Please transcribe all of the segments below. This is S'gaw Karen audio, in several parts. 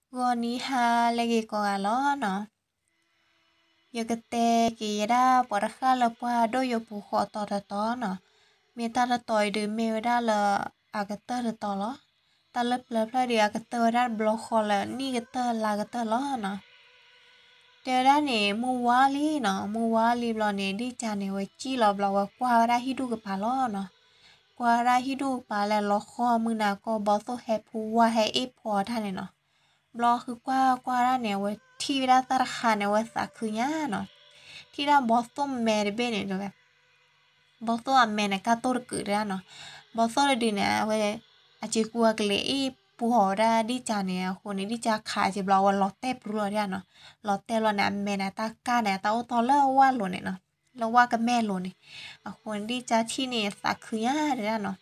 ဂီၤနံၤဟါလၢအဂ့ၤကိးဂၤလီၤနီၤ. ယကတဲက့ၤယဲဒၣ်ပှၤတဃၣ်လၢပှၢ်ဒိၣ်ယိာ်ပူၤဃီတီၤတတီၤနီၤ. မ့ၢ်တၢ်တတီၤအံၤဒုးမ့ၢ်ဝဲဒၣ်လၢအကတၢၢ်တတီၤလီၤ. တၢ်လၢပျၢၤဖျၢၣ်ဒုးအကတၢၢ်ဝဲဒၣ်တဘျီဃီလၢနံၣ်ကတၢၢ်လါကတၢၢ်လီၤနီၤ. တဲဝဲဒၣ်န့ၣ် မုၢ်ဝါလံနီၤ, မုၢ်ဝါလံဘျီန့ၣ် ဒ့ၣ်ကၠါန့ၣ် ဝဲစံၣ်လီၤဘျီ ဝဲကွၢ်ဝဲဒၣ်ဟံၣ်ဒူၣ်ကပၤလီၤနီၤ. ကွၢ်ဝဲဒၣ်ဟံၣ်ဒူၣ်ကပၤလၢလီၤဃီမုၢ်နၤကီၢ် ဘီသိၣ်ဟဲဖူဝါဟဲအ့ၣ်ဖီတၢ်န့ၣ်နီၤ. ဘျီဃုကွၢ်ကွၢ်ဒၣ်န့ၣ် အဝဲထံၣ်ဝဲဒၣ်တၢ်တခါန့ၣ် အဝဲသးခုညါနီၤ. ထံၣ်ဒၣ်ဘီသိၣ်မဲတဘ့ၣ်န့ၣ်တဲဝဲ ဘီသိၣ်အမဲန့ၣ် ကၢ်တိၢ်တကုးတဲဒၣ်နီၤ. ဘီသိၣ်တဒုန့ၣ် အဝဲ အစ့ၤကူအကလ့ၤအ့ၣ်ပှီၤဝဲဒၣ်ဒ့ၣ်ကၠါန့ၣ် အဃိန့ၣ် ဒ့ၣ်ကၠါခးစ့ၤဘျီ အဝဲလီၤတဲာ်ပရူလီၤတဲဒၣ်နီၤ. လီၤတဲာ်လီၤန့ၣ် အမဲန့ၣ် အတၢ်ကၢ်န့ၣ်အတၢ်အိၣ်တီၢ်လၢဝၣ်လိၤန့ၣ်နီၤ, လၢဝၣ်ကမဲၣ်လိၤန့ၣ်. အဃိန့ၣ် ဒ့ၣ်ကၠါထံၣ်န့ၣ်သးခုညါတဲဒၣ်နီၤ.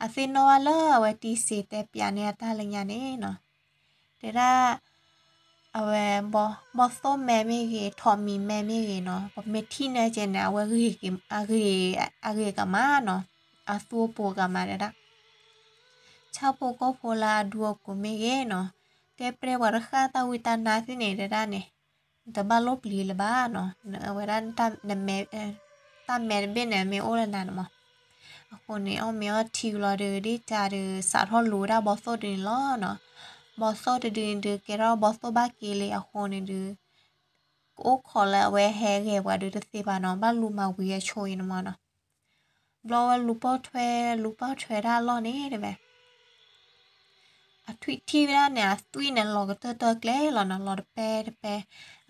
အသ့ၣ်နီၣ်ဘၣ်လၢအဝဲတံစ့ၤတဲပၠးန့ၢ်အတၢ်လၢညါန့ၣ်နီၤ. တဲဒၣ် အဝဲ ဘီသိၣ်မဲမ့ၢ်ဂ့ၤ ထိးမံၤမဲမ့ၢ်ဂ့ၤနီၤ, ပမ့ၢ်ထံၣ်န့ၢ်ကဲန့ၣ် အဝဲ အဂ့ၤကမးနီၤ, အသူအပူၤကမးတဲဒၣ်. ဆၣ်ဖိကီၢ်ဖိလၢအဒူအကိးမ့ၢ်ဂ့ၤနီၤ, တဲပျဲပှၤတဃၣ်တၢ်ဝံတၢ်နါသ့ၣ်န့ၣ်တဲဒၣ်န့ၣ် တဘၣ်လိၣ်ပျံၤလၢၤဘၣ်နီၤ. အဝဲဒၣ် တၢ်မဲတဘ့ၣ်န့ၣ် မ့ၢ်အိၣ်လၢနၤန့ၣ်မး. အဃိန့ၣ် အီၣ်မ့ၤအီထံလီၤဒီး ဒ့ၣ်ကၠါဒီး စးထီၣ်လူၤဝဲဒၣ်ဘီသိၣ်တဒုန့ၣ်လီၤနီၤ. ဘီသိၣ်တဒုန့ၣ်ဒုး ကဲထီၣ်ဘီသိၣ်ဘၣ်က့လံအဃိန့ၣ်ဒုး ကအိၣ်ခိးလၢအဝဲဟဲဂဲၤပှၤဒုးတသ့ဘၣ်နီၤ, ဘၣ်လူၤမၤဝံၤအဆိအံၤန့ၣ်မးနီၤ. ဘျီဝဲလူၤပိာ်ထွဲ လူၤပိာ်ထွဲတၢ်အလီၢ်န့ၣ်တဲဝဲ အထွံၣ်ထံၣ်ဝဲဒၣ်န့ၣ် အသွံၣ်န့ၣ် လီၤကတၢၢ်တၢၢ်ကျဲလီၤနီၤ, လီၤတပဲတပဲ.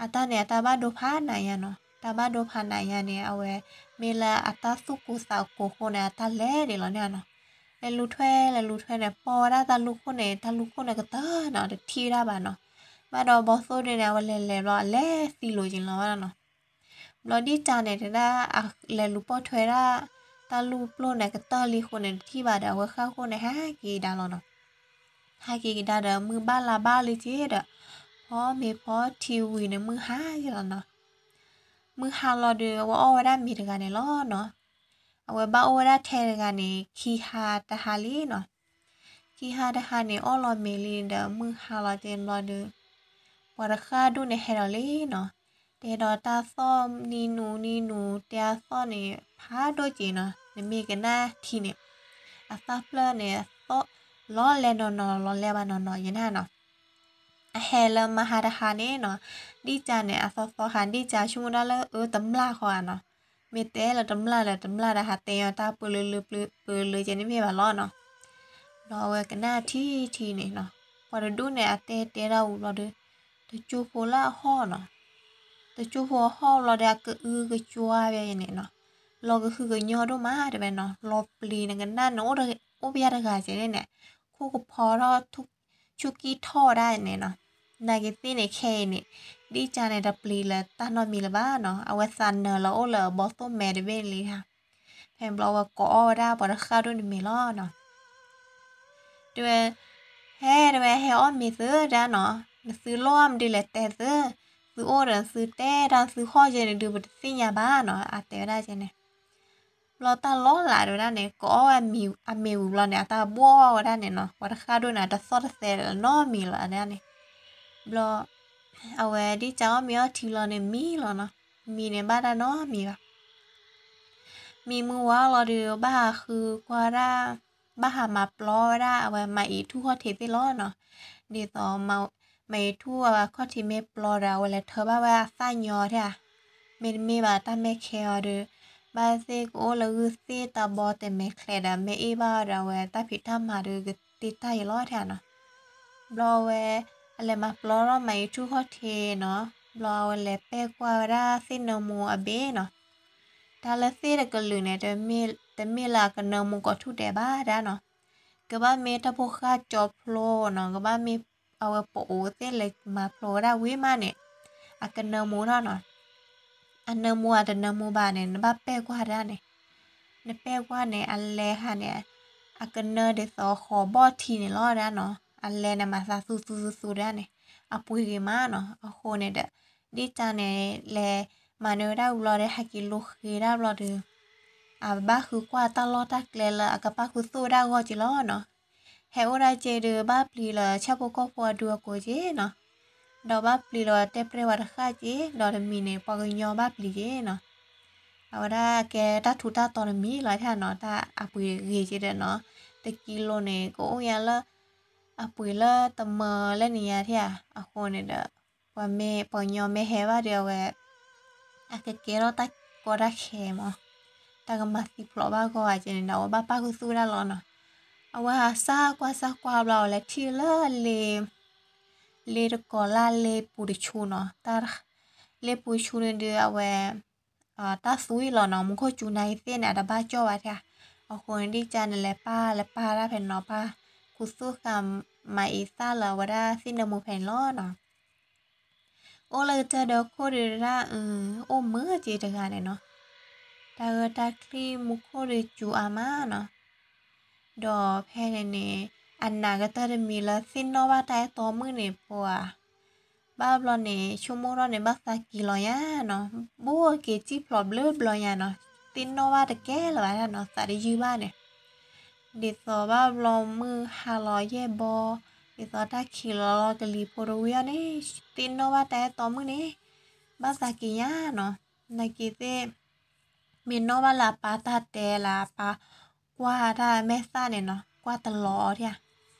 အတၢ်န့ၣ် အတၢ်ဘၣ်ဒိဖးနးညါနီၤ, တၢ်ဘၣ်ဒိဖးနးညါန့ၣ် အဝဲ မ့ၢ်လၢအတၢ်သူၣ်ကိၢ်သးကိၢ်အဃိန့ၣ် အတၢ်လဲၤဒံးလီၤန့ၣ်နီၤ. လဲၤလူၤထွဲ လဲၤလူၤထွဲန့ၣ် ပိာ်ဝဲဒၣ်တၢ်လူၢ်ခိၣ်န့ၣ် တၢ်လူၢ်ခိၣ်န့ၣ်ကတၢၢ်နီၤ, တထံၣ်ဝဲဒၣ်ဘၣ်နီၤ. ဘၣ်ဒီးဘီသိၣ်ဒုန့ၣ် အဝဲလဲၤလဲၤဘျီ အလဲၤသံလိာ်က့ၤလီၤဝဲဒၣ်နီၤ. ဘျီဒ့ၣ်ကၠါန့ၣ်တဲဒၣ် လဲၤလူၤပိာ်ထွဲဒၣ် တၢ်လူၢ်ပျိၢ်န့ၣ် ကတၢၢ်လံအဃိန့ၣ် တထံၣ်ဘၣ်ဒီး အဝဲဃၣ်ခိၣ်န့ၣ် ဟးက့ၤကဒါလီၤနီၤ. ဟးက့ၤကဒါဒီး မုၢ်ဘၣ်လါဘၣ်လံက့ၤဒီး ဖီမ့ၤဖီထံဝံၤန့ၣ် မုၢ်ဟါက့ၤလီၤနီၤ. မုၢ်ဟါလီၤဒီး အဝဲအီၣ်ဝဲဒၣ်မ့ၤတဂၤန့ၣ်လီၤနီၤ. အဝဲဘၣ်အိၣ်ဝဲဒၣ်ထဲတဂၤန့ၣ် ခံဟါတဟါလံနီၤ. ခံဟါတဟါန့ၣ် အီၣ်လီၤမ့ၤလံဒီး မုၢ်ဟါလီၤက့ၤဘျီဒီး ပှၤတဃၣ်ဒိၣ်န့ၣ်ဟဲဒီးလံနီၤ. တဲဒီးတၢ်သီၣ်နံၤနူၤနံၤနူၤ တဲအသီၣ်န့ၣ် ဖးဒိၣ်က့ၤနီၤ, နမ့ၢ်ကနၣ်ထံန့ၣ် အသၣ်ဖျၢၣ်န့ၣ် အသီၣ်လီၤလဲၤနီၢ်နီၢ် လီၤလဲၤဘၣ်နီၢ်နီၢ်ယဲန့ၣ်နီၤ. အဟဲလၢမဟါတဟါန့ၣ်နီၤ, ဒ့ၣ်ကၠါန့ၣ် အသီသီဟါ ဒ့ၣ်ကၠါဆိကမိၣ်ဒၣ်လၢအတမျၢ်ဃီဧါနီၤ. မ့ၢ်တဲလၢတမျၢ်လၢတမျၢ်ဒီး ဟးတဲညီတၢ်ပၢလၢလၢပၢလၢကဲန့ၣ်မ့ၢ်ဘၣ်လီၤနီၤ. ဒီးအဝဲကနၣ်ထံထံန့ၣ်နီၤ, ပှၤတဒူၣ်န့ၣ် အတဲတဲဒၣ်ဝံၤဘျီဒီး တကၠိဖိလၢအဟီၣ်နီၤ. တကၠိဖိအဟီၣ်ဘျီဒီး အကအုကကွၢ်ဝဲန့ၣ်နီၤ, လီၤကဟုကညီဒိၣ်မးတဲဝဲနီၤ, လီၤပျံၤနကနၣ်နအိၣ်ပယါတဂၤကဲန့ၣ်န့ၣ်, ခိၣ်ကဖီထီၣ် ဆူၣ်ကံၢ်ထီၣ်ဝဲဒၣ်န့ၣ်နီၤ. နာ်က့ၤသ့ၣ်န့ၣ်ခဲအံၤန့ၣ်, ဒ့ၣ်ကၠါန့ၣ် တပျံၤလၢတၢ်နီတမံၤလၢၤဘၣ်နီၤ, အဝဲသးနၢၤလၢအိၣ်လၢအဘီသိၣ်မဲတဘ့ၣ်န့ၣ်လံဧါ. ဖဲဘျီဝဲကိးအီၣ်ဝဲဒၣ်ပှၤတဃၣ်ဒိၣ်န့ၣ်မ့ၤလီၤနီၤ. တဲဝဲ, ဟဲတဲဝဲ ဟဲအီၣ်မ့ၤသုဒၣ်နီၤ, နသုလိၣ်အါမနုၤလဲၣ်တဲသု, သုအိၣ်ဒီးသုတဲတၢ်သုဟီၣ်ကဲန့ၣ်ဒုး ပတသ့ၣ်ညါဘၣ်နီၤ, အတဲဝဲဒၣ်ကဲန့ၣ်. ဘျီတၢ်လီၤလးတဲဝဲဒၣ်န့ၣ် ကိးအီၣ်ဝဲအမ့ၤဝံၤဘျီန့ၣ် အတၢ်ဘှီဝဲဒၣ်န့ၣ်နီၤ, ပှၤတဃၣ်ဒိၣ်န့ၣ် အတသီၣ်တသဲလၢၤနီတမံၤလၢၤဒၣ်န့ၣ်. ဘျီ အဝဲဒ့ၣ်ကၠါအီၣ်မ့ၤအီထံလီၤန့ၣ်မံလီၤနီၤ, မံန့ၣ်ဘၣ်တၢ်နီတမံၤဘၣ်. မံမုၢ်ဝါလီၤဒီး ဘၣ်ဟးဃုကွၢ်ဒၣ်, ဘၣ်ဟးမၤပျီဝဲဒၣ် အဝဲမၤအံၤထူၣ်ခီၣ်ထံးသ့ၣ်လီၤနီၤ. ဒ်သိး မၤအံၤထူၣ်အခီၣ်ထံးမ့ၢ်ပျီဒီး အဝဲလဲၤထၢဘၣ်ဝဲအသၣ်ညီထဲဧါ, မ့တမ့ၢ်ဘၣ်တၢ်မဲာ်ခဲအီၤဒီး ဘၣ်သ့ၣ်ကအိၣ်လၢဂုၢ်သ့ၣ်တၢ်ဘီတဲာ်မဲာ်ချဲဒီး မ့ၢ်အ့ၣ်ဘၣ်အီၤဒီး အဝဲတၢ်ဖံးတၢ်မၤဒီးကတ့တၢ်အံၤလီၤထဲဧါနီၤ. ဘျီအဝဲ အလဲၤမၤပျီထီၣ်မၤအံၤထူၣ်ခီၣ်ထံးနီၤ, ဘျီအဝဲလဲၤပဲၢ်ကွၢ်ဝဲဒၣ်သ့ၣ်နၢမူအဘ့ၣ်နီၤ. တၢ်လၢသ့ၣ်တကလုာ်န့ၣ် တမ့ၢ်လၢအကနၢမူကိးထူၣ်ဒဲးဘၣ်ဒၣ်နီၤ. ကဘၣ်မ့ၢ်တၢ်ဖိဃၢ်ကၠီဖျိနီၤ, ကဘၣ်မ့ၢ်အဝဲပအိးသ့ၣ်လဲၤမၤဖျိဝဲဒၣ်ဝံၤမးန့ၣ် အကနၢမူထီၣ်နီၤ. အနၢမူအတနၢမူဘၣ်န့ၣ် နဘၣ်ပဲၢ်ကွၢ်ဒၣ်န့ၣ်. နပဲၢ်ကွၢ်န့ၣ် အလဲၤဟးန့ၣ် အကနၢဒ်သိးဃိးဘီၣ်ထံန့ၣ်လီၤဒၣ်နီၤ. အလဲၤန့ၣ် မၤသးသူသူသူသူဒၣ်န့ၣ် အပှ့ၤဂ့ၤမးနီၤ. အဃိန့ၣ်ဒီး ဒ့ၣ်ကၠါန့ၣ် လဲၤမၤနၢၤဝဲဒၣ်ဝံၤဘျီဒီး ဟဲက့ၤလိဃ့ဒၣ်ဘျီဒီး အဘၣ်ဃုကွၢ်တၢ်လီၢ်တၢ်ကျဲလၢအကဘၣ်ဃုသိၣ်ဝဲဒၣ်အဂီၢ်က့ၤလီၤနီၤ. ဟဲအိၣ်ဒၣ်က့ၤဒုး ဘၣ်ပျံၤလၢဆၣ်ဖိကီၢ်ဖိအဒူအကိာ်က့နီၤ, ဒီးဘၣ်ပျံၤလၢတဲပြဲဝဲတဃၣ်က့, ဒီးတမံၤန့ၣ် ပှၤကညီဘၣ်ပျံၤက့နီၤ. အဝဲဒၣ်ကဲတၢ်ထူးတၢ်တီၤတမံၤလီၤနီၤ, တၢ်အပှ့ၤဂ့ၤက့ဒီးနီၤ, တကံလိၤန့ၣ် ကအိၣ်ညါလၢ အပှ့ၤလၢတမၢလၢနံၤညါထံဧါ, အဃိန့ၣ်ဒီး ပှၤမ့ၢ်ပှၤကညီမ့ၢ်ဟဲဘၣ်ဒီး အဝဲ အကကဲထီၣ်တၢ်ကီတၢ်ခဲမး, တၢ်ကမၤသံဖျိးဘၣ်ဂီၢ်အကဲန့ၣ်ဒီး အဝဲဘၣ်ပၣ်ခူသူၣ်ဝဲဒၣ်လီၤနီၤ. အဝဲဟးစၢ်ကွၢ်စၢ်ကွၢ်ဘျီ အဝဲလဲၤထံၣ်လၢ လ့တကီၤလၢ်လ့ပူၤတဆူနီၤ, တၢ် လ့ပူၤတဆူန့ၣ်ဒုး အဝဲ တၢ်သူအံၤလီၤနီၤ, မူခိၣ်စူၤနာ်က့ၤသ့ၣ်န့ၣ် အတဘၣ်ကၠီၣ်ဘၣ်ထံဧါ, အဃိန့ၣ်ဒ်ကါန့ၣ် လဲၤပၢ်လဲၤပၢ်တၢ်ဖဲန့ၣ်နီၤ, ပၣ်ခူသူၣ်ဃာ်မၤအံၤသၣ်လၢအဝဲဒၣ်သ့ၣ်နၢမူဖဲန့ၣ်လီၤနီၤ. အိၣ်လၢကစၢၢ်ဒီခိၣ်ဒုးဒၣ် အိၣ်မုာ်က့တဂၤန့ၣ်နီၤ, တၢ်ဂၢၢ်တၢ်ချံမူခိၣ်ဒုးစူၤအါမးနီၤ. ဒီးဖဲန့ၣ်န့ၣ် အနာ်ကတၢၢ်တမံၤလၢသ့ၣ်နီၣ်ဘၣ်တၢ်အဲၣ်တီမုၣ်န့ၣ်ပှၤ ဘၣ်ဘျီန့ၣ် ဆိကမိၣ်ထီၣ်န့ၣ် ဘၣ်သးက့ၤလီၤညါနီၤ, ဘိၣ်က့ၤစံၣ်ဖျိးဘျၢဘျီညါနီၤ, သ့ၣ်နီၣ်ဘၣ်တကဲလၢၤဘၣ်နီၤ, သးတယုၢ်ဘၣ်န့ၣ်, ဒ်သိးဘၣ်ဘျီမုၢ်ဟါလီၤယဲၢ်ဘီ, ဒ်သိးတၢ်ခံးလီၤလီၤကလံၤဖိတဝံၤအီၤန့ၣ် သ့ၣ်နီၣ်ဘၣ်တၢ်အဲၣ်တီမုၣ်န့ၣ် ဘၣ်သးက့ၤညါနီၤ, နာ်က့ၤသ့ၣ် မ့ၢ်နီၣ်ဘၣ်လၢအပၢ်တၢ်တဲလၢအပၢ်ကွၢ်တၢ်မဲာ်သၣ်န့ၣ်နီၤ, ကွၢ်တလီၤအီၤဒၣ်,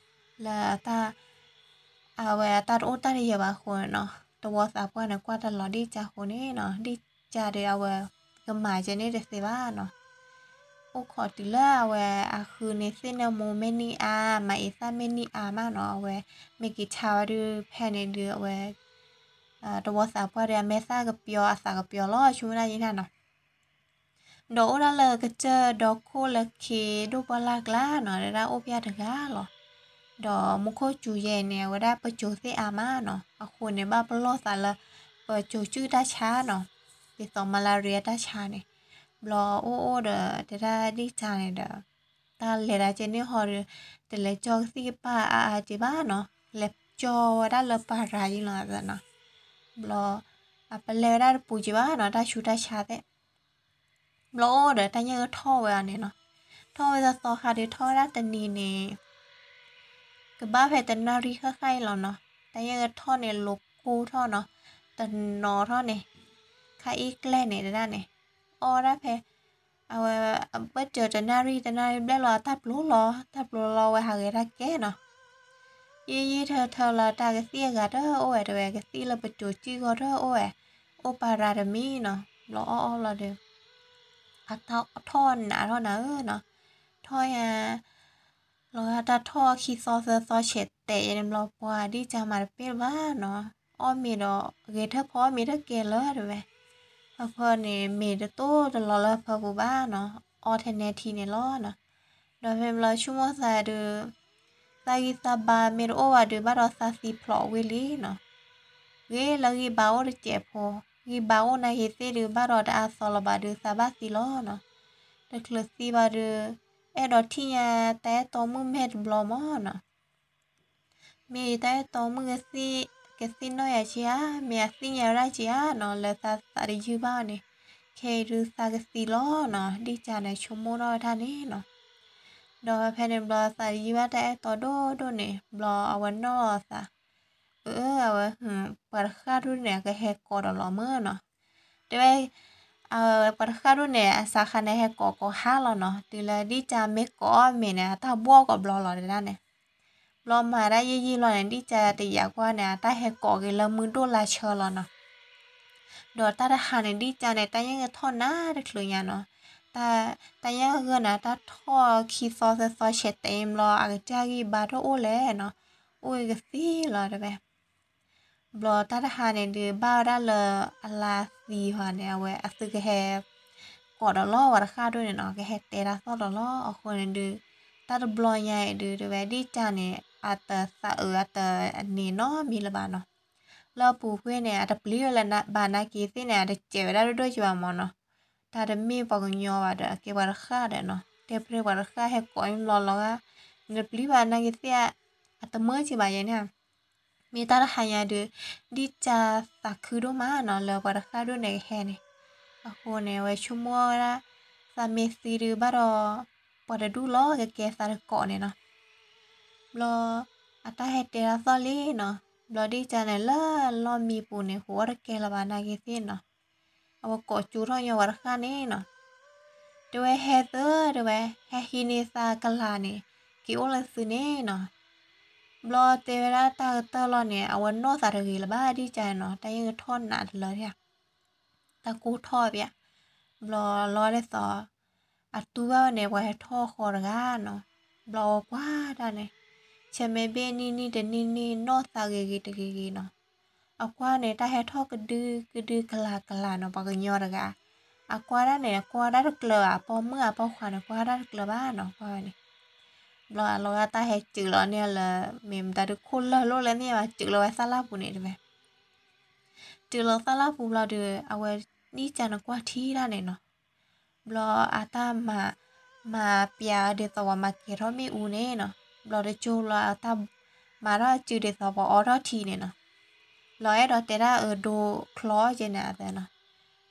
လၢတၢ် အဝဲအတၢ်တအိၣ်တၢ်တယၢၤဘၣ်အဃိန့ၣ်နီၤ, တဝီသးပှၢ်န့ၣ် ကွၢ်တလီၤဒ်ကၢ်ဃိန့ၣ်နီၤ, ဒ်ကၢ်ဒီးအဝဲ ကမၤကဲန့ၣ်တသ့ဘၣ်နီၤ, အိၣ်ခိးတုၤလၢအဝဲအဃုန့ၣ် သ့ၣ်နၢမူမ့ၢ်နံၣ်အါ မၤအံၤသၣ်မ့ၢ်နံၣ်အါမးနီၤ, အဝဲ မ့ၢ်က့ၤဆါဝဲဒုး ဖဲန့ၣ်ဒုးအဝဲ တဝီသးပှၢ်ဒီးအမဲာ်သၣ်ကပျီၤအသးကပျီၤလီၤ ဆိကမိၣ်ဒၣ်ယဲၢ်နီၤ, ဒီးအိၣ်ဒၣ်လၢကစၢၢ်ဒီခိၣ်လၢခံဒိၣ်ပှၢ်လၢ်ကျါနီၤ, ဒၣ်အိၣ်ဖျဲၣ်တဂၤလီၤ, ဒီးမူခိၣ်စူၤယဲၢ်န့ၣ် အဝဲဒၣ်ပစိၤသ့ၣ်အါမးနီၤ, အဃိန့ၣ် ဘၣ်ပလီၢ်သးလၢ ပစိၤစုၣ်တၢ်ဆါနီၤ, ဒ်သိး malaria တၢ်ဆါန့ၣ်, ဘျီအိၣ်အိၣ်ဒီး တဲဒၣ်ဒ်ကၢ်န့ၣ်ဒီး တၢ်လဲၤဒၣ်ကဲန့ၣ်ဟီဒီး တလဲၤကၠီကသံၣ်ကပၢ်အါအါက့ဘၣ်နီၤ, လဲၤကၠီဝဲဒၣ်လၢပၤရၤယံလီၤနီၤ, ဘျီ အပလဲၤဝဲဒၣ်တပူၤက့ဘၣ်နီၤ, တၢ်ဆူးတၢ်ဆါသ့ၣ်, ဘျီအိၣ်ဒီးတၢ်ညၣ်ဂၢၢ်ထီၣ်ဝဲအီၤန့ၣ်နီၤ, ထီၣ်ဝဲသီသီခါဒီး ထီၣ်ဝဲဒၣ်တနံၤန့ၣ် ကဘၣ်ဖဲတနၣ်ရံၣ်ဃၣ်ဃၣ်အံၤလီၤနီၤ, တၢ်ညၣ်ဂၢၢ်ထီၣ်န့ၣ် လိၤကိၢ်ထီၣ်နီၤ, တနီၤထီၣ်န့ၣ်, ခါအံၤကျဲန့ၣ်တဒၣ်န့ၣ်, အီၣ်ဝဲဒၣ်ဖဲ အဝဲ ဘၣ်စၢၤတနၣ်ရံၣ် တနၣ်ရံၣ်ဘျဲၣ်လီၤ တၢ်ပျိလီၤ တၢ်ပျိလီၤဝဲဟးဂဲၤတၢ်ကဲနီၤ, ယံာ်ယံာ်ထၢထၢလီၤ တၢ်ကသံၣ်အဂၤတအိၣ်ဝဲတဲဝဲ ကသံၣ်လၢပစိၤစုၣ်ဂီၢ်တအိၣ်ဝဲ, အိၣ်ပၤရၤတမံၤနီၤ, ဘျီအီၣ်အီၣ်ဘျီဒီး အထီၣ်နးထီၣ်နးဧၢနီၤ, ထီၣ်ယါ လီၤဂာ်တၢ်ထီၣ်ခံသီသၢသီဆဲးတဲာ်ယဲန့ၣ်ဘျီ ပှၤဒ်ကၢ်မၤတပ့ၢ်လၢၤဘၣ်နီၤ, အီၣ်မ့ၤဒီး ဂဲၤထၢၣ်ဖီအီၣ်မ့ၤတကဲလၢၤတဲဝဲ, ဖၢဖၢန့ၣ် မ့ၢ်တတိၢ်တလီၤလၢဖၢပူၤဘၣ်နီၤ, အီထဲနဲထံန့ၣ်လီၤနီၤ, ဒီးဖဲဘျီဆိကမိၣ်သးဒုး သးဂံၢ်သးဘါမ့ၢ်တအိၣ်ဘၣ်ဒုး ဘၣ်ဒီးသးသံဖျိးဝံၤလံနီၤ, ဂ့ၤလၢဂံၢ်ဘါအိၣ်တစဲးဖိ, ဂံၢ်ဘါအိၣ်နာ်က့ၤသ့ၣ်ဒုး ဘၣ်ဒီးတအါသီလီၤဘၣ်ဒုး သးဘၣ်သံလီၤနီၤ, တချုးသံဘၣ်ဒုး အဲၣ်ဒိးထံၣ်ညါတၢ်အဲၣ်တီမုၣ်မဲာ်တဘျီမးနီၤ, မ့ၢ်တၢ်အဲၣ်တီမုၣ်ကသံၣ် ကသံၣ်နီၣ်ယၤက့ဧါ, မ့ၢ်အသ့ၣ်ညါဝဲဒၣ်က့ဧါနီၤ, လၢသးသးတယုၢ်ဘၣ်န့ၣ်, ခဲအံၤဒုးသးကသံလီၤနီၤ, ဒ်ကၢ်န့ၣ်ဆိကမိၣ်ထီၣ်ဝဲဒၣ်န့ၣ်နီၤ, ဒီးဖဲန့ၣ်ဘျီသးတယုၢ်ဘၣ်တၢ်အဲၣ်တီဒိၣ်ဒိၣ်န့ၣ် ဘျီအဝဲနီၣ်လီၤသး, အၢ အဝဲ ပှၤတဃၣ်ဒိၣ်န့ၣ် အကဟဲကိးဒီးလီၤမးနီၤ, တဲဝဲ အဝဲပှၤတဃၣ်ဒိၣ်န့ၣ် အစးခါန့ၣ် ဟဲကိးကိးဟါလီၤနီၤ, တုၤလၢဒ်ကၢ်မ့ၢ်ကိးအီၣ်မ့ၤန့ၣ် အတၢ်ဘှီၣ်ကိးဘျီလီၤတဲဒၣ်န့ၣ်, ဘျီမၤဒၣ်ယံာ်ယံာ်လီၤန့ၣ် ဒ်ကၢ်တယာ်ကွၢ်န့ၣ် အတၢ်ဟဲကိးက့ၤလၢမုၢ်ဒိၣ်လါဆၢလီၤနီၤ, ဒီးတၢ်တဟါန့ၣ် ဒ်ကၢ်န့ၣ် တၢ်ညၣ်ဂၢၢ်ထီၣ်နၤတချုးညါနီၤ, တၢ်ညၣ်ဂၢၢ်န့ၣ် တၢ်ထီၣ်ခံသီသၢသီဆဲးတဲာ်ဘျီ အကစၢ်ဂံၢ်ဘါတအိၣ်လဲၣ်နီၤ, အိၣ်ကသံလီၤတဲဝဲ ဘျီတၢ်တဟါန့ၣ်ဒုး ဘၣ်ဝဲဒၣ်လၢအလါသံဟီန့ၣ် အဝဲအသုကဟဲ ကိးဒီးလီၤ ပှၤတဃၣ်ဒိၣ်န့ၣ်နီၤ, ကဟဲတဲတၢ်သီၣ်ဒီးလီၤ, အဃိန့ၣ်ဒုး တၢ်တဘျီညါအံၤဒုးတဲဝဲ ဒ်ကၢ်န့ၣ် အတသးအုးအတန့ၢ်နီတမံၤလၢၤဘၣ်နီၤ, လၢအပူၤကွံာ်န့ၣ် အတပျံၤဝဲလၢၤဘၣ်နာ်က့ၤသ့ၣ်န့ၣ် အတစဲးဝဲဒၣ်ဒိၣ်ဒိၣ်က့ၤဘၣ်မးနီၤ, တၢ်တမ့ၢ်ပှၤကညီဘၣ်ဒီး အကဲပှၤတဃၣ်ဒီးနီၤ, တဲဖဲပှၤတဃၣ်ဟဲကိးမ့ၢ်ဘျီလီၤဂာ်, နတပျံၤဘၣ်နာ်က့ၤသ့ၣ် အတမၢက့ၤဘၣ်ယဲန့ၣ် မ့ၢ်တၢ်တဟါညါဒုး ဒ်ကၢ်သးခုဒိၣ်မးနီၤ လၢပှၤတဃၣ်ဒိၣ်န့ၣ်ကဟဲန့ၣ်, အဃိန့ၣ် အဝဲဆိကမိၣ်ဝဲဒၣ် သးမ့ၢ်သံဒုးဘၣ်ဒီး ပှၤတဒူၣ်လီၤ ကကဲသးတကိးန့ၣ်နီၤ, ဘျီအတၢ်ဟဲတဲတၢ်သီၣ်လံနီၤ, ဘျီဒ်ကန့ၣ်လၢလီၢ်မံပူၤန့ၣ် ဟူးအီၣ်တကဲလၢၤဘၣ်နာ်က့ၤသ့ၣ်နီၤ, အဝဲကိးကၠိထီၣ်ညီဝဲတဃၣ်န့ၣ်နီၤ, တဲဝဲဟဲသၢတဲဝဲ, ဟဲဟံးန့ၢ်သးကလၤန့ၣ် က့ၤအိၣ်လၢသုန့ၣ်နီၤ, ဘျီတဲဝဲဒၣ်တၢ်ကတၢၢ်လီၤန့ၣ် အဝဲနီၢ်သးတဂ့ၤလၢၤဘၣ် ဒ်ကန့ၣ်နီၤ, တၢ်ယဲၢ်ကထီၣ်နးတလၢဒၣ် တၢ်ကိၢ်ထီၣ်ပၠး, ဘျီလီၤဒ်သိး အတူၢ်ဘၣ်ဝဲန့ၣ် ပှၤဟဲထီၣ်ဃီတဂၤနီၤ, ဘျီအဝဲကွၢ်ဒၣ်န့ၣ်, ဆၢမ့ၢ်ဘ့ၣ်နံၣ်နံၣ်တနံၣ်နံၣ် နီၢ်သးဂ့ၤဂ့ၤတဂ့ၤဂ့ၤနီၤ, အကွၢ်န့ၣ် တၢ်ဟဲထီၣ်ကဒုကဒုကလၤကလၤနီၤ, ပှၤကညီတဂၤ, အကွၢ်ဒၣ်န့ၣ် အကွၢ်ဒၣ်တကျၢၤဘၣ်, အပိာ်မုၣ်အပိာ်ခွါန့ၣ် ကွၢ်ဒၣ်တကျၢၤဘၣ်နီၤ, ကွၢ်ဝဲန့ၣ်, ဘျီအလီၤဂာ်တၢ်ဟဲစုးလီၤန့ၣ်လၢ မ့ၢ်မတၤဒုးခိၣ်လၢာ်လိၣ်လၢန့ၣ်ဘၣ် စုးလီၤဝဲသၣ်လၢ်ပူၤန့ၣ်တဲဝဲ တုၤလီၤသၣ်လၢ်ပူၤဘျီဒီး အဝဲဒ်ကန့ၣ်ကွၢ်ထံတၢ်န့ၣ်နီၤ, ဘျီအတၢ်မၤ, မၤပၠးဒ်သိးပှၤမၤကဲၤထီၣ်မ့ၣ်အူန့ၣ်နီၤ, ဘျီတကၠိဘျီအတၢ်မၤထီၣ်စုဒ်သိးပှၤအီထီၣ်ထံန့ၣ်နီၤ, ဘျီအဲၣ်ဒိးတဲဒၣ်အဒိချီက့ၤန့ၣ်အသးနီၤ,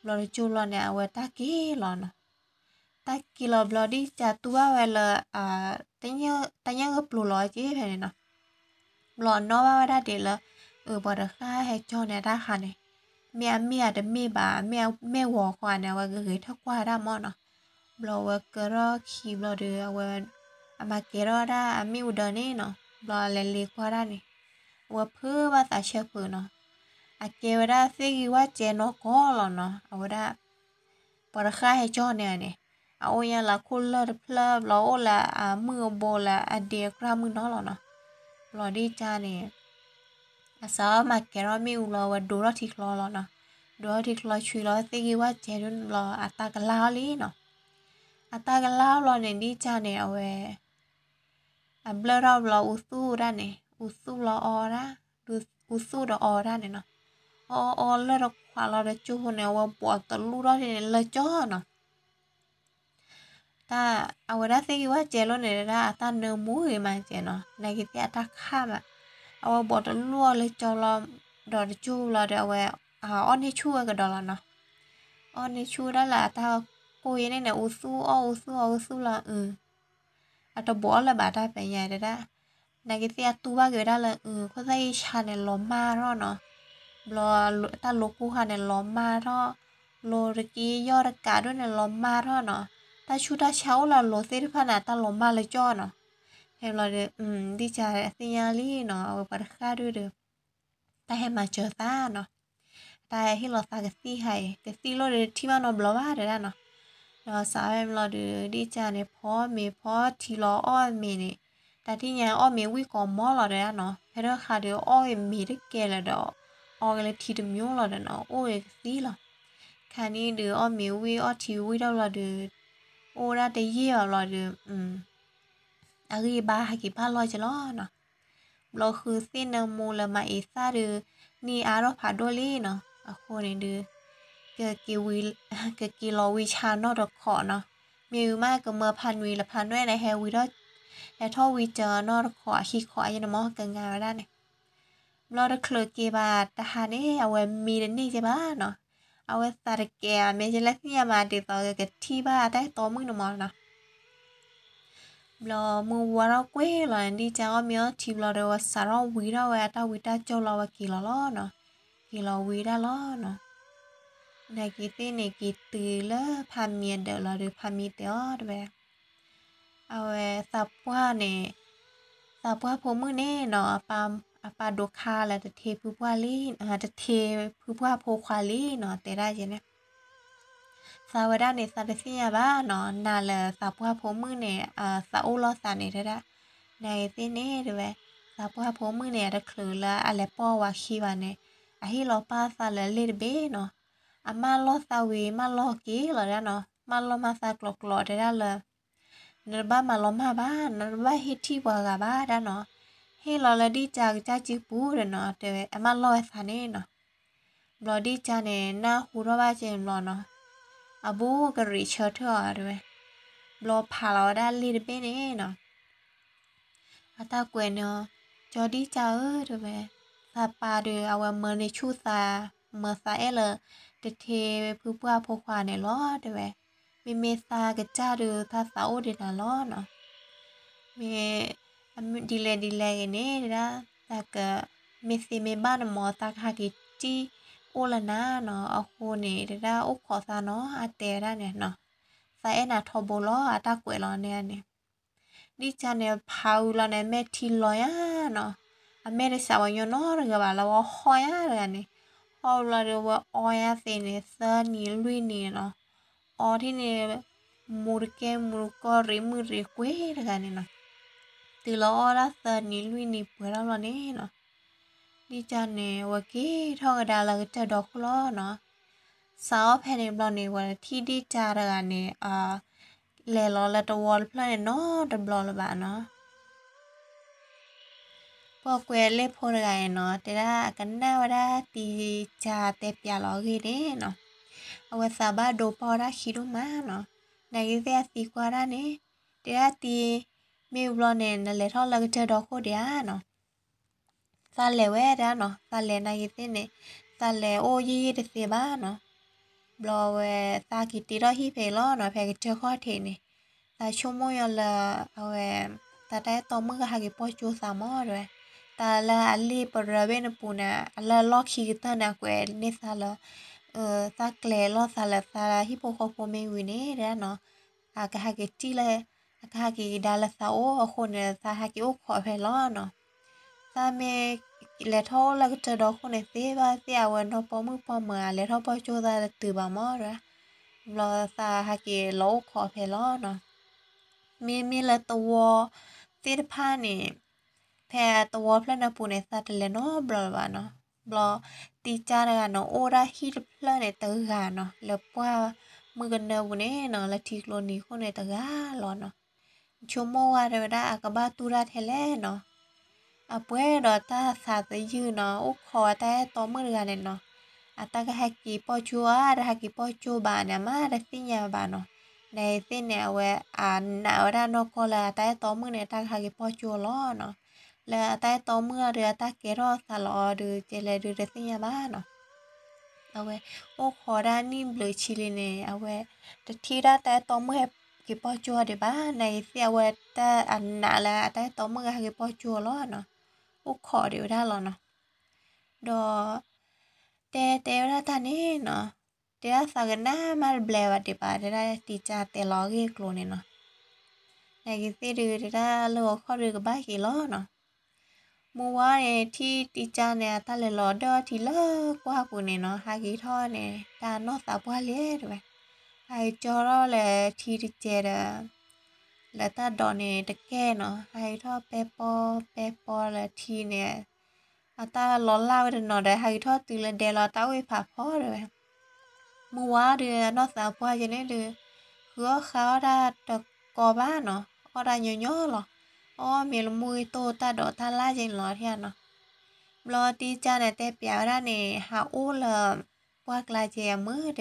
ဘျီတကၠိဘျီန့ၣ် အဝဲတၢ်က့ၤလီၤနီၤ တၢ်က့ၤလီၤဘျီဒ်ကတူၢ်ဘၣ်ဝဲလၢ တၢ်ညၣ်ဂ့ၢ်ပျိၤလီၤက့ၤဖဲန့ၣ်နီၤ, ဘျီအနီၣ်ဘၣ်ဝဲဒၣ်ဒ်လၢ အပှၤတဃၣ်ဟဲကၠီန့ၣ်တၢ်ဃါန့ၣ်, မ့ၢ်အမ့ၢ်အတမ့ၢ်ဘၣ်, မ့ၢ်အမ့ၢ်ဂီၤဃီန့ၣ် အဝဲဂ့ၤဂ့ၤထီၣ်ကွၢ်ဒၣ်မ့ၢ်နီၤ, ဘျီအဝဲကၢထီၣ်ခံဘျီဒီး အဝဲ အမၤကဲၤထီၣ်ဒၣ်အမ့ၣ်အူဒၢန့ၣ်နီၤ, ဘျီအလဲၤလ့ၤကွၢ်ဒၣ်န့ၣ်, အဝဲဖုးဘၣ်သးဆၢဖုးနီၤ, အကဲဝဲဒၣ်သ့ၣ်ဂံၢ်ဝၣ်စဲနီၢ်ကီၢ်လီၤနီၤ, အဝဲဒၣ် ပှၤတဃၣ်ဟဲကၠီန့ၣ်န့ၣ်, အအိၣ်ညါလၢအခိၣ်လၢၢ်တဖျၢၣ် ဘျီအိၣ်လၢအမုၢ်အဘိလၢအဒ့အကြၢးမုၢ်နီၤလီၤနီၤ, ဘျီဒ်ကန့ၣ် အစးထီၣ်မၤကဲၤထီၣ်မ့ၣ်အူလီၤ အဝဲဒိးထီၣ်ထံချီလီၤနီၤ, ဒိးထီၣ်ထံချီဆှံလီၤသ့ၣ်ဂံၢ်ဝၣ်စဲဒ်န့ၣ်ဘျီ အတၢ်ကလၢ်အီၤလံနီၤ, အတၢ်ကလၢ်အီၤလီၤန့ၣ် ဒ်ကန့ၣ် အဝဲ အဘျၢၣ်ထီၣ်ဘျီအူသူၣ်ဒၣ်န့ၣ် အူသူၣ်လီၤအီဒၣ်, အူသူၣ်ဒီးအီဒၣ်န့ၣ်နီၤ, အီအီလၢတခွးလီၤတကၠိန့ၣ် အဝဲဘိးတလူၢ်ထီၣ်န့ၣ်လၢကၠီနီၤ တၢ်အဝဲဒၣ်သ့ၣ်ဂံၢ်ဝၣ်စဲလိာ်န့ၣ်ဒၣ် အတၢ်နၢမူဂ့ၤမးစဲနီၤ, နာ်က့ၤသ့ၣ်အတၢ်ခၣ်မး, အဝဲဘိးတလူၢ်အီၤလၢကၠီလီၤ, ဒီးတကၠိလီၤဒီးအဝဲ အအီၣ်န့ၢ်ဆူၣ်ဝဲကဒီးလီၤနီၤ, အီၣ်န့ၢ်ဆူၣ်ဒၣ်လၢအတၢ်ကိၢ်ယဲန့ၣ်န့ၣ် အူသူၣ်အီၣ်အူသူၣ်အီၣ်အူသူၣ်လီၤအု, အတဘိးအီၣ်လၢၤဘၣ်တၢ်ပဲာ်ညါတဒၣ်, နာ်က့ၤသ့ၣ်အတူၢ်ဘၣ်က့ၤဝဲဒၣ်လၢ အု ခိၣ်သၣ်အံၤဆါန့ၣ်လီၤမၢ်ထီၣ်နီၤ, ဘျီတၢ်လိၤကိၢ်ဃာ်န့ၣ်လီၤမၢ်ထီၣ်, လိၤတက့ယီၢ်တကးဒ်န့ၣ်လီၤမၢ်ထီၣ်နီၤ, တၢ်ဆူးတၢ်ဆါအိၣ်လၢအလိၤသ့ၣ်တဖၣ်န့ၣ် တၢ်လီၤမၢ်လၢကၠီနီၤ, ဖဲဘျီဒီး ဒ်ကသ့ၣ်ညါလံနီၤ အဝဲပှၤတဃၣ်ဒုဒီး တၢ်ဟဲမၤစၢၤသးနီၤ, တၢ်ဟဲဟ့ၣ်လီၤသးကသံၣ်ဟါအံၤ ကသံၣ်လိၣ်ဒီးထံၣ်ဘၣ်နီတဘျီဘၣ်တဲဒၣ်နီၤ, ဒီးစးဝဲဘျီဒီး ဒ်ကန့ၣ် ဖီမ့ၤဖီထံလီၤအီၣ်မ့ၤန့ၣ်, တၢ်ထံၣ်ညါအီၣ်မ့ၤဝံၣ်ကိးမီလီၤတဲဒၣ်နီၤ, ဖဲတခါဒီးအီၣ်ဂ့ၤမ့ၤတကဲလၢၤဒီး အီၣ်ဂ့ၤလၢထံတမံၤလီၤဒီးနီၤ အိၣ်ဂ့ၤကသံၣ်လီၤ, ခါန့ၣ်ဒုးအီၣ်မ့ၤဝံၣ်အီၣ်ထံဝံၣ်ထီၣ်ဘျီဒီး အိၣ်ဝဲဒၣ်တယံာ်ဘၣ်ဘျီဒီး အဂံၢ်ဘါဟဲက့ၤဘၣ်လီၤက့ၤလီၤနီၤ, ဘျီဃုသ့ၣ်နၢမူလၢမၤအ့ၤသၣ်ဒီး နံၣ်အါထီၣ်ဖးဒိၣ်လံနီၤ, အဃိန့ၣ်ဒုး ကက့ၤလီၤဝံဆါနီၢ်တခီနီၤ, မ့ၢ်ဝံမးကမၢဖးနွံလၢဖးနွဲၣ်န့ၣ် ဟဲဝံထီၣ်, ဟဲထီၣ်ဝံစၢၤနီၢ်တခီအခံခီအယဲန့ၣ်မ့ၢ်ကငါဝဲဒၣ်န့ၣ် ဘျီတချုးက့ၤဘၣ်တဟါန့ၣ် အဝဲမံတန့ၢ်က့ၤဘၣ်နီၤ, အဝဲသးတကဲအမ့ၢ်ကလဲၣ်သ့ၣ်ညါမး ဒ်သိးကကထံၣ်ဘၣ်အတၢ်တီမုၣ်န့ၣ်မ့ၢ်နီၤ, ဘျီမုၢ်ဝါထီၣ်ကွ့ၢ်လီၤန့ၣ် ဒ်ကၢ်အီၣ်မ့ၤအီထံဘျီဒီး ဝဲစးထီၣ်ဝံထီၣ်ဝဲအတၢ်ဝံတၢ်ကၠိလီၤ ဝဲက့ၤလီၤလီၤနီၤ, က့ၤလီၤဝံဒၣ်လီၤနီၤ, နာ်က့ၤသ့ၣ်န့ၣ် က့ၤတုၤလၢဖးမံအဒၢးလီၤဒီး ဖးမံတဲအီၤတဲဝဲ အဝဲသးပှၢ်န့ၣ်, သးပှၢ်ဖိမုၣ်န့ၣ်နီၤ, အပၢ်ဒိးခါလၢတထ့ဖုပှၢ်လံ, တထ့ဖုပှၢ်ဖိခွါလံနီၤ တဲဒၣ်ယဲန့ၣ်, သးဝဲဒၣ်န့ၣ် သးတသ့ၣ်ညါဘၣ်နီၤ, နၤလၢသးပှၢ်ဖိမုၣ်န့ၣ် သးအိၣ်လီၤသးန့ၣ်တဲဒၣ်, နဂ့ၤသ့ၣ်န့ၣ်တဲဝဲ, သးပှၢ်ဖိမုၣ်န့ၣ် အတချုးလၢအလဲၤပိာ်ဝၤခံဘၣ်န့ၣ်, အဟ့ၣ်လီၤပၢ်သးလၢလ့ၣ်တဘ့ၣ်နီၤ, အမၢလီၤသးဝံၤ မၢလီၤက့ၤလီၤဒၣ်နီၤ, မၢလီၤမၢ်သးကျိၤကျိၤတဲဒၣ်လၢ နတဘၣ်မၤလီၤမၢ်ဘၣ်, နတဘၣ်ဟ့ၣ်ထံၣ်ပှၤဂၤဘၣ်ဒၣ်နီၤ, ဟ့ၣ်လီၤလၢဒ်ကၢ်ကစၢ်စုပူၤဒီးနီၤ တဲဝဲ အမၢလီၤဝဲသးန့ၣ်နီၤ, ဘျီဒ်ကၢ်န့ၣ် နၢ်ဟူထီၣ်ဘၣ်က့ၤဘျီနီၤ, အဘူးကရံးဆၢထၢၣ်အီၤတဲဝဲ, ဘျီဖးလီၤဝဲဒၣ်လ့ၣ်တဘ့ၣ်န့ၣ်နီၤ အတၢ်ကွဲးန့ၣ်, ကၠီဒံကၢ်ဧၢ တဲဝဲ, သးပၢ်ဒီးအဝဲမၢန့ၢ်ဆူၣ်သး, မၢသးအဲၣ်လၢ တထ့ဖုပှၢ်ဖိခွါန့ၣ်လီၤ တဲဝဲ, မ့မ့ၢ်သးကစၢ်ဒီး သးသးအိၣ်ဒံးနၤလီၤနီၤ, မ့ၢ် ဒ်လဲၣ်ဒ်လဲၣ်ဂ့ၤန့ၣ် တဒၣ် သးက မ့ၢ်သ့မ့ၢ်ဘၣ်န့ၣ်မ့ၢ် သးကဟးက့ၤတံၢ်အိၣ်လၢနၤနီၤ, အဃိန့ၣ် တဒၣ်အိၣ်ခိးသးနီၤ အတဲဝဲဒၣ်န့ၣ်နီၤ, သးအဲၣ်နၤထီဘိလီၤ အတၢ်ကွဲးလီၤန့ၣ်န့ၣ် ဒ်ကၢ်န့ၣ် ဖးဝံၤလီၤန့ၣ် အမဲာ်ထံလီၤညါနီၤ, အမဲာ်တစးဝဲညီနီတဂၤဘၣ် လၢဝဲဟီၣ်ညါတဂၤန့ၣ်, ဟီၣ်ဝံၤလီၤဒီးဝဲအီညါသ့န့ၣ် သၢနံၤလွံၢ်နံၤန့ၣ်နီၤ, အီထံၣ်န့ၣ် မူတကဲမူတကီၢ်ရံးမုၢ်ရံးကွ့တဂၤန့ၣ်နီၤ, တုၤလီၤအီၣ်ဒၣ်သၢနံၤလွံၢ်နံၤပှဲၤထီၣ်လီၤန့ၣ်နီၤ, ဒ်ကၢ်န့ၣ် ဝဲက့ၤထီၣ်ကဒါလၢကတၢၢ်ဒီခိၣ်လီၤနီၤ, စးအီၣ်ဖဲန့ၣ်ဘျီန့ၣ် ဝဲထံၣ်ဒ့ၣ်ကၢ်တဂၤန့ၣ် လဲၤလီၤလၢတဝီတဖျၢၣ်န့ၣ်နီတဘျီလၢၤဘၣ်နီၤ, ပှၤကွဲးလ့ၣ်ဖိတဂၤန့ၣ်နီၤ တဲဒၣ်အကနၣ်ဝဲဒၣ်တံၢ်ကၢ်တဲပၠးလီၤအဂ့ၢ်န့ၣ်နီၤ, အဝဲသးဘၣ်ဒိပီၢ်ဝဲဒၣ်ခံဒိၣ်မးနီၤ, နာ်က့ၤသ့ၣ်အသံကွၢ်ဒၣ်န့ၣ်, တဲဒၣ်တံၢ်, မ့ၢ်ဘျီန့ၣ် နလဲၤထီၣ်လၢကတၢၢ်ဒီခိၣ်ဒံးဧါနီၤ သးလဲၤဝဲဒၣ်နီၤ, သးလဲၤနာ်က့ၤသ့ၣ်န့ၣ်, သးလဲၤအိၣ်ယံာ်ယံာ်တသ့ဘၣ်နီၤ, ဘျီဝဲသးက့ၤတ့ထီၣ်ဟံၣ်ဖဲအံၤလီၤနီၤ, ဖဲကတၢၢ်ခီၣ်ထံးန့ၣ်, သးဆိကမိၣ်ညီလၢ အဝဲ သးတၢ်အဲၣ်တီမုၣ်ကဟးက့ၤပီၢ်ကၠိသးမးတဲဝဲ, တၢ်လၢအလ့ၣ်ပရၢဘ့ၣ်နပူၤန့ၣ် အလၢအလီၢ်ခံကတၢၢ်န့ၣ် အကွဲးန့ၢ်သးလၢ သးကျဲၤလီၤသးလၢသးဟံၣ်ဖိဃီဖိမ့ၢ်ဝံၤန့ၣ် တဲဒၣ်နီၤ, အကဟးက့ၤတံၢ်လၢ အကဟးက့ၤကဒါလၢသးအိၣ်အဃိန့ၣ် သးဟးက့ၤအိၣ်ခိးဖဲလီၤနီၤ, သးမ့ၢ်လဲၤထီၣ်အိၣ်လၢကတၢၢ်ဒီခိၣ်န့ၣ် သ့ဘၣ်သ့ၣ်အဝဲနီၢ်ပိာ်မုၣ်ပိာ်မၢၤ အလဲၤထီၣ်ပီၢ်ကၠိသးတတုၤဘၣ်မးတဲဝဲ, ဘျီသးဟးက့ၤလီၤအိၣ်ခိးဖဲလီၤနီၤ, မ့မ့ၢ်လၢသဝီသ့ၣ်တဖၣ်န့ၣ်, ဖဲသဝီဖျၢၣ်န့ၣ်ပူၤန့ၣ် သးတလဲၤနီတဘျီလၢၤဘၣ်နီၤ, ဘျီတံၢ်ကၢ်တဂၤန့ၣ် အိၣ်ဒၣ်ဟံၣ်တဖျၢၣ်န့ၣ်တဂၤနီၤ, လၢပှၢ်မုၢ်ကနၢပူၤန့ၣ်နီၤ လၢထံကျိနံၤခိၣ်န့ၣ်တဂၤလီၤနီၤ, ဆိကမိၣ်ဝဲတဲဝဲဒၣ်အကဘၣ်တူၢ်တၢ်ထဲလဲၣ်နီၤ အပှဲၤဒီးတၢ်သးသယုၢ်နီၤ အိၣ်ခိးအတၢ်အဲၣ်တီမုၣ်တဂၤန့ၣ်နီၤ, အတၢ်ကဟဲက့ၤပီၢ်ကၠိဧါ တဟဲက့ၤပီၢ်ကၠိဘၣ်န့ၣ် အမ့ၢ်တသ့ၣ်ညါဘၣ်နီၤ, နာ်က့ၤသ့ၣ်န့ၣ် အဝဲအနာ်ဝဲဒၣ်နီၢ်ကီၢ်လၢအတၢ်အဲၣ်တီမုၣ်န့ၣ် တၢ်ကဟဲက့ၤပီၢ်ကၠိလီၤနီၤ, လၢအတၢ်အဲၣ်တီမုၣ်အီၤဒီး အတၢ်ကဲထီၣ်သးလီၤအီၤဒီး ကဲလဲၤဒုးတသ့ၣ်ညါဘၣ်နီၤ အဝဲအိၣ်ခိးဒၣ်နံၣ်ဘျုးဆံလံန့ၣ် အဝဲတထံၣ်ဒၣ်တၢ်အဲၣ်တီမုၣ်ဟဲက့ၤပီၢ်ကၠိအီၤဒံးဘၣ်, နာ်က့ၤသ့ၣ်အဝဲတၢ်အနာ်လၢအတၢ်အဲၣ်တီမုၣ်ကဟဲက့ၤပီၢ်ကၠိအီၤလီၤနီၤ, အိၣ်ခိးဒံးဝဲဒၣ်လီၤနီၤ, ဒီး တဲတဲဝဲဒၣ်တၢ်န့ၣ်နီၤ, တဲဒၣ်သးကနၣ်မးတဘျဲးဘၣ်ဒံးဘၣ် တဲဒၣ်တံၢ်ကၢ်တဲလီၤအဂ့ၢ်အကျိၤန့ၣ်နီၤ, နာ်က့ၤသ့ၣ်ဒုးတဲဒၣ်လၢဂီၤခီဒုးကဘၣ်က့ၤလီၤနီၤ မုၢ်ဝါန့ၣ် ထံၣ်တံၢ်ကၢ်န့ၣ် အတၢ်လဲၤလီၤဒၢထံလၢကွၢ်ပူၤန့ၣ်နီၤ ဟးက့ၤထီၣ်န့ၣ် တၢ်နီၢ်သးပှၢ်လံတဲဝဲ, ဟးက့ၤကၠီထီၣ်လၢထံတကဲဒီး လၢတၢ်ဒိးန့ၣ်တကဲနီၤ ဟးက့ၤထီၣ်ပဲပီပဲပီလၢထံန့ၣ် အတၢ်လီၤလၢ်ဝဲတနီၤဒီး ဟးက့ၤထီၣ်တုၤလၢဒဲလီၤတၢ်အိၣ်ဖးဖီတဲဝဲ မုၢ်ဝါဒီး အနီၢ်သးပှၢ်ကဲန့ၣ်ဒီး ဃုအီၣ်ဃါအီၣ်တၢ်တကီဘၣ်နီၤ, အီၣ်တၢ်ညီညီလီၤ, အီၣ်မ့ၢ်လၢမူဂ့ၤတိၢ်တၢ်ဒိးတၢ်လၢ်ကဲန့ၣ်လီၤထံၣ်နီၤ, ဘျီတံၢ်ကၢ်န့ၣ်တဲပျးဝဲဒၣ်န့ၣ် ဟးအိၣ်လၢ ပှၢ်ကျါကဲအမုာ်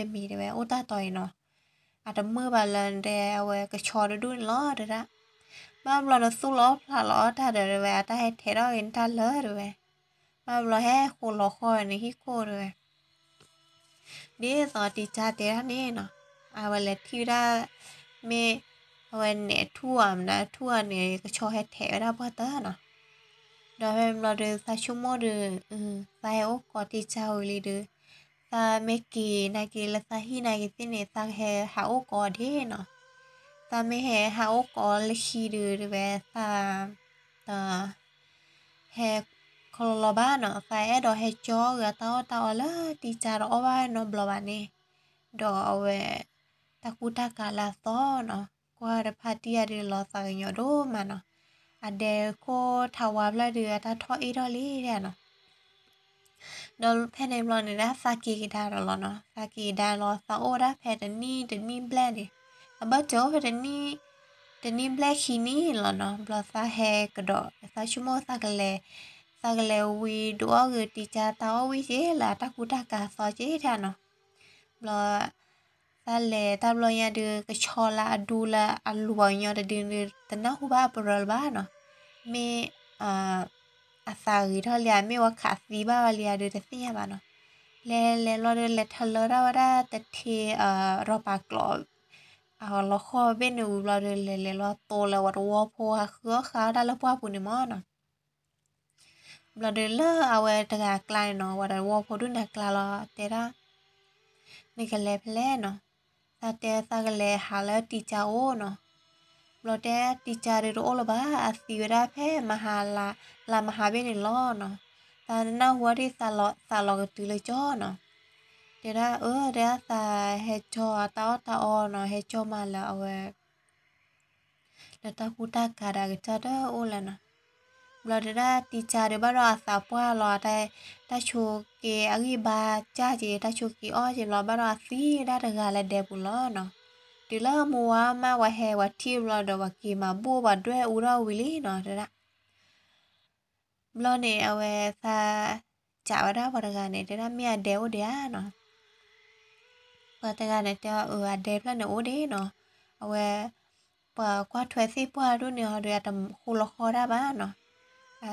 တမံၤတဲဝဲ အိၣ်တၢ်တီၤအံၤနီၤ, အတမုာ်ဘၣ်လၢတဲအဝဲကဆီတဒူၣ်န့ၣ်လီၤတဲဒၣ်, ဘၣ်ဘျီနသူၣ်လီၤဖျးလီၤအီၣ်တၢ်ဒီးတဲဝဲ အတၢ်ဟဲထဲးထီၣ်က့ၤနတၢ်လၢာ်တဲဝဲ ဘၣ်ဘျီဟဲဃိးလီၤဃီဝဲန့ၣ်ဟံၣ်ခိၣ်တဲဝဲ, ဒ်သိးတံၢ်ကၢ်တဲဒၣ်န့ၣ်နီၤ, အဝဲလဲၤထံၣ်ဝဲဒၣ်, မ့ၢ်, အဝဲနဲၣ်ထူၣ်ဧါမနုၤထူၣ်ဧါန့ၣ် ကဆီဟဲထဲးဝဲဒၣ်ပှၢ်တၢၢ်နီၤ, ဒီးဖဲဘျီဒီးသးဆိကမိၣ်ဒီး, သးဟဲအိၣ်ကိးတံၢ်ကၢ်ဝံၤလံဒီး, သးမ့ၢ်က့ၤနာ်က့ၤလၢသးဟံၣ်နာ်က့ၤသ့ၣ်န့ၣ် သးကဟဲဟးအိၣ်ကိးဒၣ်နီၤ, သးမ့ၢ်ဟဲဟးအိၣ်ကိးလၢခံဒီးတဲဝဲသး ဟဲခီလီၤလီၤဘၣ်နီၤ, သးအဲၣ်ဒိးဟဲကၠီဂ့ၤအတၢ်အီၣ်တၢ်အီလၢတံၢ်ကၢ်ဒီးအီၣ်ဘၣ်နီတဘျီဘၣ်န့ၣ်, ဒီးအဝဲ, တၢ်ကူတၢ်ကၤလၢအသီနီၤ, ကွၢ်တဖၣ်တံၢ်အီၤဒုးလီၤသးကညီၤဒိၣ်မးနီၤ, အဒဲခိၣ်ထးဝါဖျၢၣ်ဒုးအတၢ်ထီၣ်အ့ၣ်ထီၣ်လံဒၣ်နီၤ ဒီးဖဲန့ၣ်ဘျီန့ၣ်ဒၣ်သးက့ၤကဒါဒီးလီၤနီၤ, သးက့ၤကဒါလီၤ သးအိၣ်ဒၣ်ဖဲတနံၣ်တနံၣ်ဘျဲၣ်န့ၣ်, အဘၢၣ်စၢၤအိၣ်ဖဲတနံၣ်, တနံၣ်ဘျဲၣ်ခံနံၣ်လီၤနီၤ, ဘျီသးဟဲကဒီး သးဆိကမိၣ်သးကလဲၤ, သးကလဲၤဝံၤဒုးအီၣ်ဂ့ၤတံၢ်ကၢ်တၢ်အီၣ်ဝံၤက့ၤလၢအတၢ်ကူတၢ်ကၤသီက့ၤဒၣ်နီၤ, ဘျီ သးလဲၤတၢ်ဘျီညါဒုး ကဆီလၢအဒူလၢအလူၤအီၤညီတဒုန့ၣ် တနၢ်ဟူဘၣ်အပရၢလၢၤဘၣ်နီၤ, မ့ၢ် အသးဂ့ၤထီၣ်လံဧါ မ့ၢ်ဝဲခးသံဘၣ်ဝဲလံဧါဒုးတသ့ၣ်ညါဘၣ်နီၤ, လဲၤလဲၤလီၤဒီး လဲၤထလၢဒၣ်ဝဲဒၣ်တထ့ ရီၣ်ပၤကျိး, အလီၤဃီၣ်ဘ့ၣ်န့ၣ်ဝံၤဘျီဒီး လဲၤလဲၤလီၤတိၤလၢပှၤတဝီဖိဟးဃုအီၣ်ဃာ်ဝဲဒၣ်လၢပှၢ်ပူၤန့ၣ်မၢ်နီၤ. ဘျီဒီးလၢအဝဲတဂၤအကျါန့ၣ်နီၤ ပှၤတဝီဖိဒုးန့ၣ်အကျါလီၤ တဲဒၣ် နကလဲၤဖဲလဲၣ်နီၤ. သးတဲသးကလဲၤဟးလၢတံၤကၢ်အိၣ်နီၤ. ဘျီတဲတံၤကၢ်ဒုးတအိၣ်လၢၤဘၣ် အသံဝဲဒၣ်ဖဲမဟါ လါမဟါဘ့ၣ်န့ၣ်လီၤနီၤ. သးနၢ်ဟူဝဲဒၣ်သးလီၤကတုၤလၢကၠီနီၤ. တဲဒၣ်အၢ တဲဒၣ်သးဟဲကၠီတၢ်အီၣ်တၢ်အီနီၤ ဟဲကၠီမးလၢအဝဲ လၢတၢ်ကူတၢ်ကၤဒီးအကစၢ်တအိၣ်လၢၤနီၤ. ဘျီတဲဒၣ်တံၤကၢ်ဒုးဘၣ်ဒီးအသးပှၢ်လီၤ တၢ်ဆိးက့အဂံၢ်ဘါကၢ်က့ၤ တၢ်ဆိးက့အီၣ်က့ၤဘျီ ဘၣ်ဒီးအသံဝဲဒၣ်တဂၤလၢဒဲပူၤလီၤနီၤ. တုၤလၢမုၢ်ဝါမး ပှၤဟဲပှၤထံၣ်ဘျီဒီး ပှၤက့ၤမၤဘူၣ်ပှၤဒွဲၣ်အူထီၣ်ဝံၤလံနီၤ တဲဒၣ်. ဘျီန့ၣ် အဝဲသး စံးဝဲဒၣ်ပှၤတဂၤန့ၣ် တဲဒၣ်မ့ၢ်အဒဲအိၣ်ဒံးဧါနီၤ. ပှၤတဂၤန့ၣ်တဲအီၤ အၢ အဒဲဖျၢၣ်န့ၣ်အိၣ်ဒံးနီၤ. အဝဲ ပှၤကွၢ်ထွဲသ့ၣ်ပှၢ်ဒိၣ်န့ၢ်အီၤဒီး အတဃိလီၤဃီတၢ်ဘၣ်နီၤ.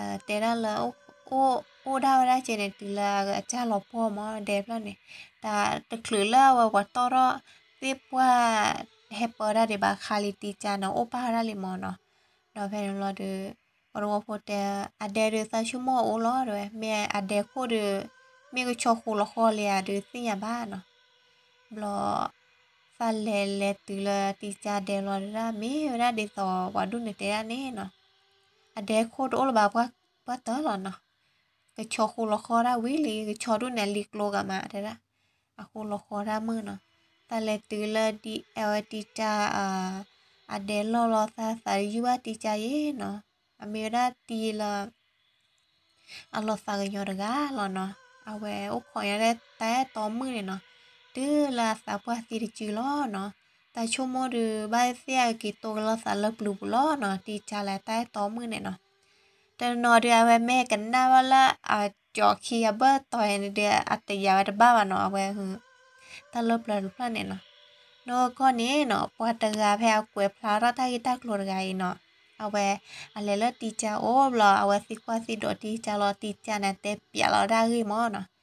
တဲဒၣ်လၢ အိၣ်ဒၣ်ဝဲဒၣ်ကဲန့ၣ် တုၤလၢအကစၢ်လီၤပှီၢ်မၢ် အဒဲဖျၢၣ်န့ၣ်. တၢ်တချုးလၢအဝဲပှၤတီၢ်ထီၣ်သ့ၣ်ပှၢ် ဟဲပၢတၢ်ဒံးဘၣ်ခါလံ တံၤကၢ်န့ၣ် အိၣ်ပၢ်ဝဲဒၣ်လံမၢ်နီၤ. ဒီးဖဲန့ၣ်ဘျီဒီး ပှၤတဝီဖိတဲ အဒဲဒုးသးဆိကမိၣ်အအိၣ်လီၤ တဲဝဲ မ့ၢ်အဒဲခိၣ်ဒီး မ့ၢ်ကဆီဃိလီၤဃီလံဧါဒုးသ့ၣ်ညါဘၣ်နီၤ. ဘျီ သးလဲၤလဲၤတုၤလၢတံၤကၢ်ဒဲလီၤ တဲဒၣ်မ့ၢ်ဝဲဒၣ်ဒ်သိးပှၤဒိၣ်န့ၣ်တဲဒၣ်န့ၣ်နီၤ. အဒဲခိၣ်တအိၣ်လၢၤဘၣ် ပှၢ်တၢၢ်လီၤနီၤ. ကဆီဃိလီၤဃီဒၣ်ဝံၤလံ ကဆီဒိၣ်န့ၣ်အလံၤကျိဂၤမး တဲဒၣ်. အဃိလီၤဃီဒၣ်မုၢ်နီၤ. သးလဲၤတုၤလၢ အဝဲတံၤကၢ် အဒဲလီၢ်လီၤ သးသးယူၢ်ဘၣ်တံၤကၢ်ယဲနီၤ. အမ့ၢ်ဝဲဒၣ်တံၤလၢ အလီၤသးကညီၤတဂၤလီၤနီၤ. အဝဲအိၣ်ခိးညါလၢတၢ်အဲၣ်တီမုၣ်န့ၣ်နီၤ. တုၤလၢအသးပှၢ်သံတစုလီၤနီၤ. သးဆိကမိၣ်ဒုး ဘၣ်သ့ၣ်အက့ၤတိၢ်ကလီၤသးလၢပျုၤပူၤလီၤနီၤ တံၤကၢ်လၢတၢ်အဲၣ်တီမုၣ်န့ၣ်နီၤ. တနီၤဒုး အဝဲမ့ၢ်ကနၣ်ဘၣ်လၢအကၠီၤခံအဘၢၣ်တီၤန့ၣ်ဒုး အတယာ်ဝဲတဘၣ်ဘၣ်နီၤ အဝဲ တၢ်လၢပျၢၤတဖျၢၣ်န့ၣ်နီၤ. နီၢ်ကီၢ်န့ၣ်နီၤ ပှၤတဂၤဖဲအကွဲးဖျါထီၣ်တၢ်ဂ့ၢ်တၢ်ကျိၤတဂၤအံၤနီၤ. အဝဲ အလဲၤလၢတံၤကၢ်အိၣ်ဘျီ အဝဲသံကွၢ်သံဒိးတံၤကၢ်လီၤ တံၤကၢ်န့ၣ်တဲပျးလီၤဒၣ်အဂ့ၢ်မၢ်နီၤ.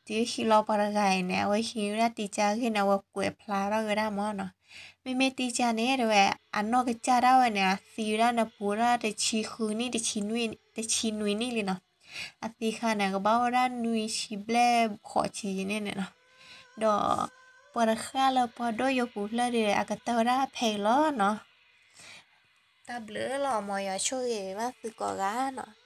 တုၤဟံးလီၤပှၤတဂၤအံၤန့ၣ် အဝဲဟံးဝဲဒၣ်တံၤကၢ်အဂ့ၢ်န့ၣ် အဝဲကွဲးဖျါထီၣ်ဝဲဒၣ်မၢ်နီၤ. မ့မ့ၢ်တံၤကၢ်န့ၣ် တဲဝဲ အနီၢ်ကစၢ်ဒၣ်ဝဲန့ၣ် အသံဝဲဒၣ်န့ၣ်ပူၤဝဲဒၣ်တဆံဃုနံၣ် တဆံနွံနံၣ်လံနီၤ. အသံခါန့ၣ် ကဘၣ်အိၣ်ဝဲဒၣ်နွံဆံဘျဲၣ်ဃိးဆံန့ၣ်န့ၣ်နီၤ. ဒီး ပှၤတဃၣ်လၢပှၤဒိၣ်ယိာ်ပူၤဖျၢၣ်ဒီး အကတၢၢ်ဝဲဒၣ်ဖဲအံၤလီၤနီၤ. တၢ်ဘျုးလီၤ မ်ယွၤဆိၣ်ဂ့ၤဘၣ်သုကိးဂၤနီၤ.